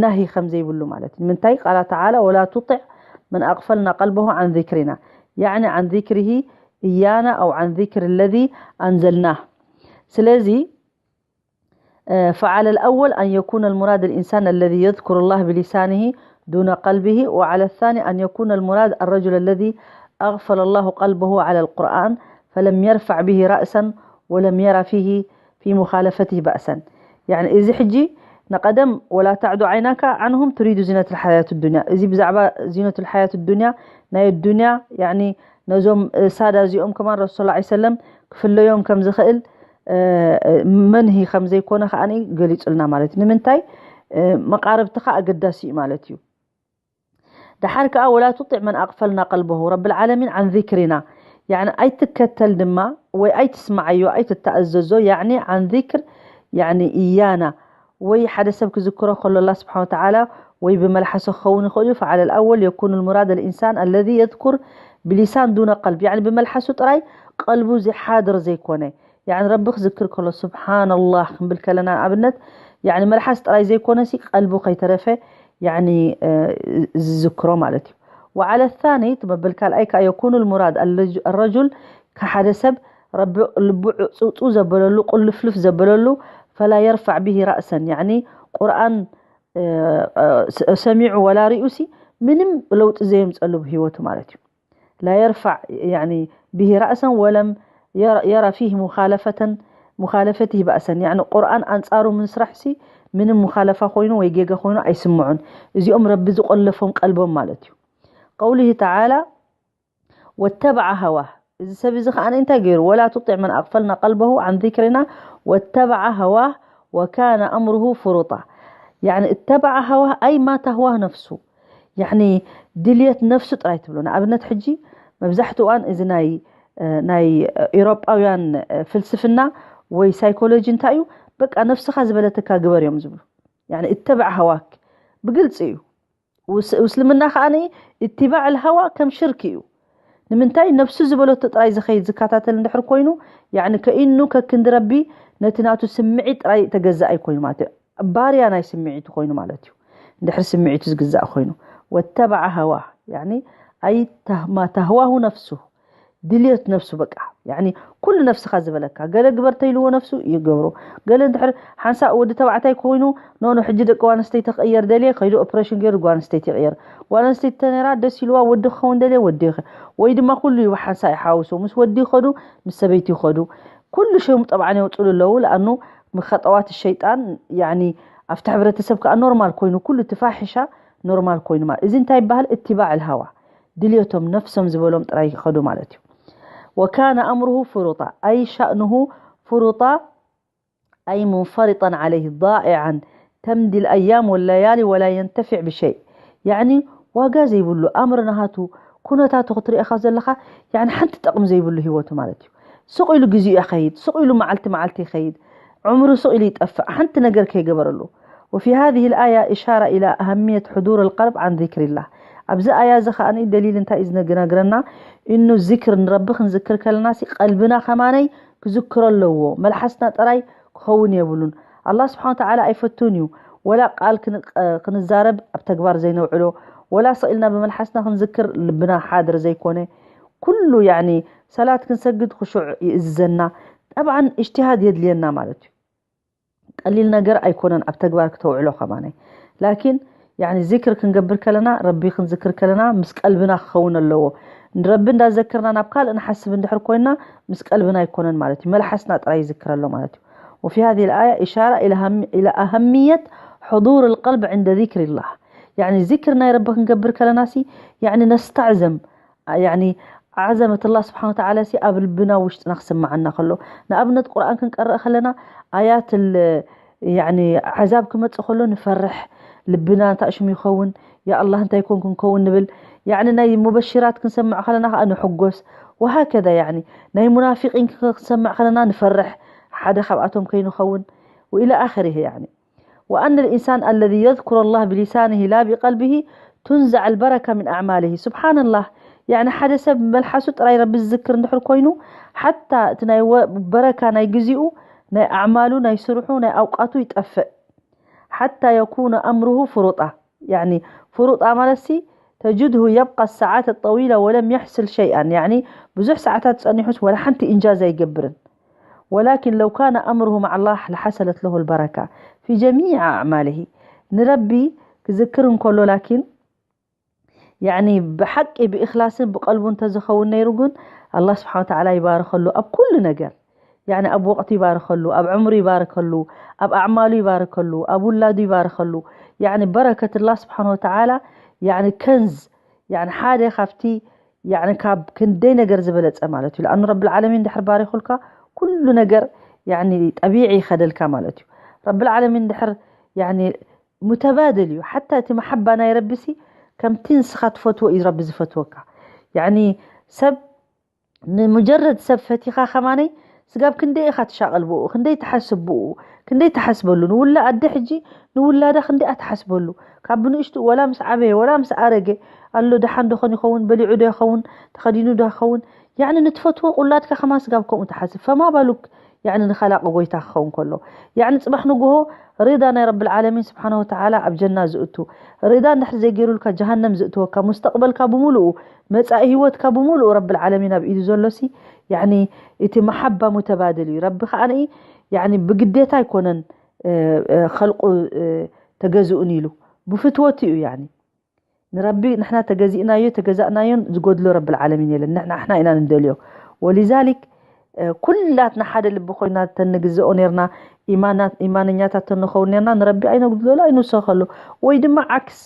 ናሂ ከም ዘይብሉ ማለት እዩ። ንምንታይ? قال تعالى: "ولا تطع من أغفلنا قلبه عن ذكرنا"፣ يعني عن ذكره إيانا أو عن ذكر الذي أنزلناه. ስለዚ، آه، فعلى الأول أن يكون المراد الإنسان الذي يذكر الله بلسانه دون قلبه، وعلى الثاني أن يكون المراد الرجل الذي أغفل الله قلبه على القرآن فلم يرفع به رأسا ولم ير فيه في مخالفته بأسا. يعني እዚ ሕጂ ንቐደም ولا تعد عيناك عنهم تريد زينة الحياة الدنيا، እዚ ብዛዕባ زينة الحياة الدنيا ናይ الدنيا يعني ነዞም፣ እ፣ ሳዳ እዚኦም ከማን ረሱል صلى الله عليه وسلم ክፍለዮም ከም ዝኽእል፣ እ፣ እ፣ መንሂ ከም ዘይኮነ ከኣ ገሊጹልና ማለት እዩ። ንምንታይ? እ፣ መቃርብትኻ ኣገዳሲ እዩ ማለት እዩ። ደሓር ከኣ ولا تطع من أغفلنا قلبه رب العالمين عن ذكرنا، يعني ኣይትከተል ድማ ወይ ኣይትስማዓዮ ኣይትተኣዘዞ، يعني عن ذكر يعني إيانا ወይ ሓደ ሰብ ክዝክሮ ከሎ ኣላህ ስብሓን ወተዓላ ወይ ብመልሓሱ ክኸውን ይኽእል እዩ። فعلى الأول يكون المراد الإنسان الذي يذكر بلسان دون قلب، يعني ብመልሓሱ ጥራይ ቀልቡ ሓድር ዘይኮነ፣ يعني ረቢ ክዝክር ከሎ ስብሓንላህ ክንብል ከለና ንኣብነት يعني መልሓስ ጥራይ ዘይኮነ ሲ ቀልቡ ከይተረፈ يعني ዝዝክሮ ማለት እዩ። وعلى الثاني ትመብል ካልኣይ ከኣ يكون المراد الرجل كحد سب رب ልቡ ጽውጽው ዘበለሉ ቁልፍልፍ ዘበለሉ فلا يرفع به رأسا يعني ቁርኣን ሰሚዑ ولا ርእዩ ሲ ምንም ለውጢ ዘየምጸሉ ብህይወቱ ማለት እዩ። لا يرفع يعني به رأسا ولم ير- ير فيه مخالفة مخالفته بأسا يعني ቁርኣን ኣንጻሩ ምስራሕ ሲ ምንም ሙኻለፋ ኮይኑ ወይ ጌጋ ኮይኑ ኣይስምዑን። እዚኦም ረቢ ዝቆለፎም ቀልቦም ማለት እዩ። قوله تعالى واتبع هواه، እዚ ሰብ እዚ ከኣ እንታይ ገይሩ? ولا تطع من أغفلنا قلبه عن ذكرنا واتبع هواه وكان أمره فرطا يعني اتبع هواه أي ما تهواه نفسه يعني ድልየት ነፍሱ ጥራይ ትብሎ። ንኣብነት ሕጂ መብዛሕትኡ እዋን እዚ ናይ ናይ ኤውሮጳውያን ፍልስፍና ወይ ሳይኮሎጂ እንታይ እዩ? በቃ ነፍስኻ ዝበለትካ ግበር እዮም ዝብሉ። يعني اتبع هواك ብግልፂ እዩ። እስልምና ከዓ اتباع الهوى ከም ሽርክ እዩ። ንምንታይ? ነፍሱ ዝበለቶ ጥራይ ዝኸይድ ዝከታተል እንድሕር ኮይኑ يعني ከኢኑ ከክንዲ ረቢ ነቲ ናቱ ስምዒት ጥራይ ተገዛእ ኮይኑ ማለት እዩ። ባርያ ናይ ስምዒቱ ኮይኑ ማለት እዩ። እንድሕር ስምዒቱ ዝግዛእ ኮይኑ واتبع هواه يعني أي ما تهواه نفسه ድልየት ነፍሱ በቃ يعني ኩሉ ነፍስኻ ዝበለካ ገለ ግበር ተይልዎ ነፍሱ ይገብሮ። ገለ እንድሕር ሓንሳእ ወዲ ተባዕታይ ኮይኑ ኖኖ ሕጂ ደቂ ጓል ኣንስተይቲ ክቕየር ደልየ ከይዱ ኦፕሬሽን ገይሩ ጓል ኣንስተይቲ ይቕየር። ጓል ኣንስተይቲ ተነራ ደስ ኢልዋ ወዲ ክኸውን ደልየ ወዲ ይኸ ወይ ድማ ኩሉ እዩ ሓንሳእ ይሓውሶ ምስ ወዲ ይኸዱ ምስ ሰበይቲ ይኸዱ ኩሉ ሸሙ ጠብዓን የውፅሉ ኣለዉ ለኣኑ ምኸጠዋት ሸይጣን يعني ኣብቲ ሕብረተሰብ ከዓ ኖርማል ኮይኑ ኩሉ እቲ ፋሒሻ ኖርማል ኮይኑ ማለት እዚ እንታይ ይበሃል اتباع الهوى ድልየቶም ነፍሶም ዝበሎም ጥራይ ይኸዱ ማለት እዩ። وكان أمره فرطا أي شأنه فرطا أي منفرطا عليه ضائعا تمضي الأيام والليالي ولا ينتفع بشيء يعني ዋጋ ዘይብሉ ኣምር ናሃቱ ኩነታቱ ክትሪእኻ ዘለኻ يعني ሓንቲ ጠቕሚ ዘይብሉ ህይወቱ ማለት እዩ። ስቕ ኢሉ ግዜኡ ይኸይድ፣ ስቕ ኢሉ መዓልቲ መዓልቲ ይኸይድ፣ ዕምሩ ስቕ ኢሉ ይጠፍእ፣ ሓንቲ ነገር ከይገበረሉ። وفي هذه الآية إشارة إلى أهمية حضور القلب عن ذكر الله። ኣብዚ ኣያ እዚ ከኣ ደሊል እንታይ እዩ ዝነግረና? እኑ ዚክር ንረቢ ክንዝክር ከለና ሲ ቀልብና ከማነይ ክዝክሮ ኣለዎ። መልሓስና ጥራይ ክኸውን የብሉን። ኣላህ ስብሓን ወተዓላ ኣይፈቱን እዩ። ወላ ቃል ክን- ክንዛረብ ኣብ ተግባር ዘይነውዕሎ፣ ወላ ስቕ ኢልና ብመልሓስና ክንዝክር ልብና ሓድር ዘይኮነ፣ ኩሉ ያኒ ሰላት ክንሰግድ ክሹዕ ይእዝዘና። ጠብዓን እጅትሃድ የድልየና ማለት እዩ። ቀሊል ነገር ኣይኮነን ኣብ ተግባር ክተውዕሎ ከማነይ። ላኪን ያኒ ዚክር ክንገብር ከለና፣ ረቢ ክንዝክር ከለና ምስ ቀልብና ክኸውን ኣለዎ። ንረቢ እንዳዘክርና ናብ ካልእ ንሓስብ እንድሕር ኮይና፣ ምስ ቀልብና ኣይኮነን ማለት እዩ፣ መልሓስና ጥራይ ይዝክር ኣሎ ማለት እዩ። وفي هذه الآية إشارة إلى هم إلى أهمية حضور القلب عند ذكر الله. يعني ذكر ናይ ረቢ ክንገብር ከለና ሲ يعني نستعظم يعني عظمة الله سبحانه وتعالى ሲ ኣብ ልብና ውሽጥና ክስምዓና ከሎ፣ ንኣብነት ቁርኣን ክንቀርእ ከለና ኣያት يعني عذاب ክመጽእ ከሎ ንፈርሕ፣ ልብና እንታይ ሽም ይኸውን፣ ያ ኣላህ እንታይ ኮን ክንከውን ንብል። يعني ናይ ሙበሽራት ክንሰምዕ ከለና ከዓ ንሕጎስ። وهكذا يعني ናይ ሙናፊቂን ክንሰምዕ ከለና ንፈርሕ፣ ሓደ ካብኣቶም ከይንኸውን። وإلى آخره يعني وأن الإنسان الذي يذكر الله بلسانه لا بقلبه تنزع البركة من أعماله. سبحان الله. يعني ሓደ ሰብ መልሓሱ ጥራይ ረቢ ዝዝክር እንድሕር ኮይኑ፣ ሓታ እቲ ናይ ወ- በረካ ናይ ግዚኡ፣ ናይ ኣዕማሉ፣ ናይ ስርሑ፣ ናይ ኣውቃቱ ይጠፍእ። حتى يكون أمره فرطا. يعني فرطا ማለት ሲ تجده يبقى الساعات الطويلة ولم يحصل شيئا. يعني ብዙሕ ሰዓታት ጸኒሑስ ወላ ሓንቲ ኢንጃዝ ኣይገብርን። ولكن لو كان أمره مع الله لحصلت له البركة في جميع أعماله. ንረቢ ክዝክር እንከሎ ላኪን يعني ብሓቂ ብእኽላስን ብቀልቡ እንተዝኸውን ነይሩ ግን ኣላህ ስብሓን ወተዓላ ይባርኸሉ ኣብ ኩሉ ነገር። يعني ኣብ ወቅቱ ይባርኸሉ፣ ኣብ ዕምሩ ይባርከሉ፣ ኣብ ኣዕማሉ ይባርከሉ፣ ኣብ ውላዱ ይባርከሉ። يعني በረከት ኣላህ ስብሓን ወተዓላ يعني ከንዝ يعني ሓደ ካብቲ يعني ካብ ክንደይ ነገር ዝበለጸ ማለት እዩ። لأنه ረብል ዓለሚን ድሕር ባሪኹልካ ኩሉ ነገር يعني ጠቢዒ ይኸደልካ ማለት እዩ። ረብል ዓለሚን ድሕር يعني متبادل እዩ። ሓታ እቲ መሓባ ናይ ረቢ ሲ ከምቲ ንስኻ ትፈትዎ እዩ ረቢ ዝፈትወካ። يعني ሰብ ንሙጀረድ ሰብ ፈቲኻ ከማነይ ስጋብ ክንደይ ኢኻ ትሻቐል ብኡ፣ ክንደይ ትሓስብ ብኡ፣ ክንደይ ትሓስበሉ። ንውላ ኣደ ሕጂ ንውላዳ ክንደይ ኣትሓስበሉ። ካብ ብንእሽቱ ወላ ምስ ዓበየ ወላ ምስ ኣረገ ኣሎ ደሓን ዶ ኾን ይኸውን፣ በሊዑ ዶ ይኸውን፣ ተኸዲኑ ዶ ይኸውን። يعني ንትፈትዎ ቁላድካ ከማን ስጋብ ከምኡ ትሓስብ። فما بالك يعني ንኸላቕ ጎይታ ክኸውን ከሎ። يعني ጽባሕ ንግሆ ሪዳ ናይ ረብል ዓለሚን ስብሓነ ወተዓላ ኣብ ጀና ዝእቱ። ሪዳ እንድሕር ዘይገይሩልካ ጀሃነም ዝእትወካ። ሙስተቕበልካ ብምሉኡ፣ መጻኢ ህይወትካ ብምሉኡ ረብል ዓለሚን ኣብ ኢዱ ዘሎ ሲ፣ يعني እቲ መሓባ ሙተባድል እዩ። ረቢ ከኣ ንኢ يعني ብግዴታ ኣይኮነን እ፣ እ፣ ኸልቁ እ፣ ተገዝኡን ኢሉ። ብፍትወቱ እዩ يعني። ንረቢ ንሕና ተገዚእናዮ ተገዛእናዮን ዝጎድሎ ረብል ዓለሚን የለን። ንሕና ንሕና ኢና ንደልዮ። ወሊዛሊክ እ፣ ኩላትና ሓደ ልቢ ኮይና ተንግዝኦ ነርና፣ ኢማናት- ኢማነኛታት ተንኸውን ነርና፣ ንረቢ ኣይነጉድለሉ ኣይንውሰኸሉ። ወይ ድማ ዓክስ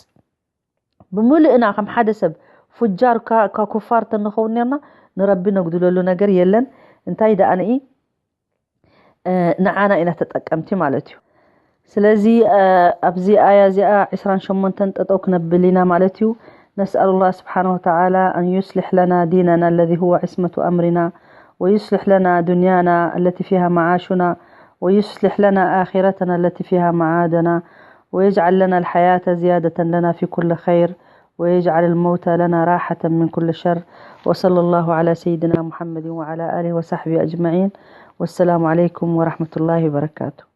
ብምሉእና ከም ሓደ ሰብ ፉጃር ካ- ካ ኩፋር ተንኸውን ነርና፣ ንረቢ ነጉድለሉ ነገር የለን። እንታይ ደኣ ንኢ እ፣ ንዓና ኢና ተጠቀምቲ ማለት እዩ። ስለዚ እ፣ ኣብዚ ኣያ እዚኣ ዕስራን ሸሞንተን ጠጠው ክነብል ኢና ማለት እዩ። نسأل الله سبحانه وتعالى أن يصلح لنا ديننا الذي هو عصمة أمرنا، ويصلح لنا دنيانا التي فيها معاشنا، ويصلح لنا آخرتنا التي فيها معادنا، ويجعل لنا الحياة زيادة لنا في كل خير، ويجعل الموت لنا راحة من كل شر. وصلى الله على سيدنا محمد وعلى آله وصحبه أجمعين. والسلام عليكم ورحمة الله وبركاته.